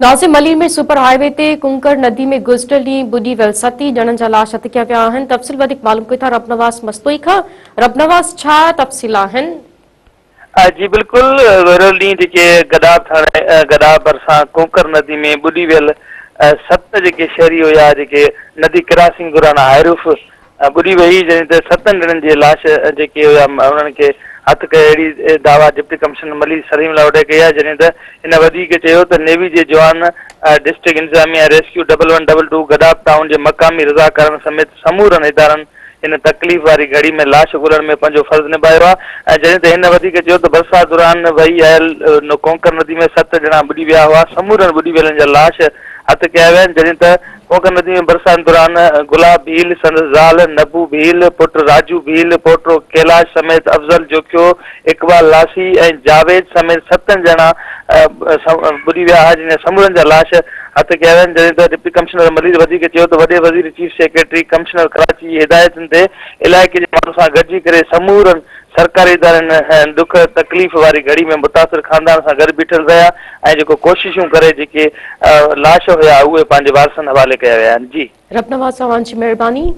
ناظم Malir ۾ super high V تي ڪنڪر ندي ۾ گذريل ڏينهن ٻڏي ويل ست ئي ڄڻن جا لاش هٿ ڪيا ويا آهن، تفصيل وڌيڪ معلوم ڪيون ٿا ربنواز مستوئي کان، ربنواز ڇا تفصيل آهن؟ جي بلڪل گذريل ڏينهن جيڪي گڏاب ٿاڻي گڏاب ڀرسان ڪونڪر ندي ۾ ٻڏي ويل ست جيڪي شهري هيا جيڪي ندي ڪراسنگ دوران هائروف ٻڏي وئي جڏهن ته ستن ڄڻن جي لاش جيڪي هيا انهن کي هٿ ڪيو اهڙي دعويٰ ڊپٽي ڪمشنر ملير سليم لاوڊي ڪئي آهي جڏهن ته هن وڌيڪ چيو ته نيوي جي جوان ڊسٽرڪٽ انتظاميا rescue double one double two Gadap town جي مقامي رضاڪارن سميت سمورن ادارن هن تڪليف واري گهڙي ۾ لاش ڳولڻ ۾ پنهنجو فرض نڀايو آهي ۽ جڏهن ته هن وڌيڪ چيو ته برسات دوران وهي آيل ڪونڪر ندي ۾ ست ڄڻا ٻڏي ويا هئا سمورن ٻڏي ويلن جا لاش هٿ ڪيا ويا آهن جڏهن ته ڪونڪن ندي ۾ برسات دوران گلاب ڀيل، سندس زال نبو ڀيل، پٽ راجو ڀيل، پوٽو ڪيلاش سميت افضل جوکيو، اقبال لاسي ۽ جاويد سميت ستن ڄڻا ٻڏي ويا ها جن جا سمورن جا لاش هٿ ڪيا ويا آهن جڏهن ته ڊپٽي ڪمشنر ملير وڌيڪ چيو ته وڏي وزير چيف سيڪريٽري ڪمشنر ڪراچي جي هدايتن تي علائقي جي ماڻهن سان گڏجي ڪري سمورن سرڪاري ادارن هن ڏک تڪليف واري گهڙي ۾ متاثر خاندان سان گڏ بيٺل رهيا ۽ جيڪو ڪوششون ڪري جيڪي لاش هيا اهي پنهنجي وارثن حوالي ڪيا ويا آهن جي. ربنواز اوهان جي مهرباني.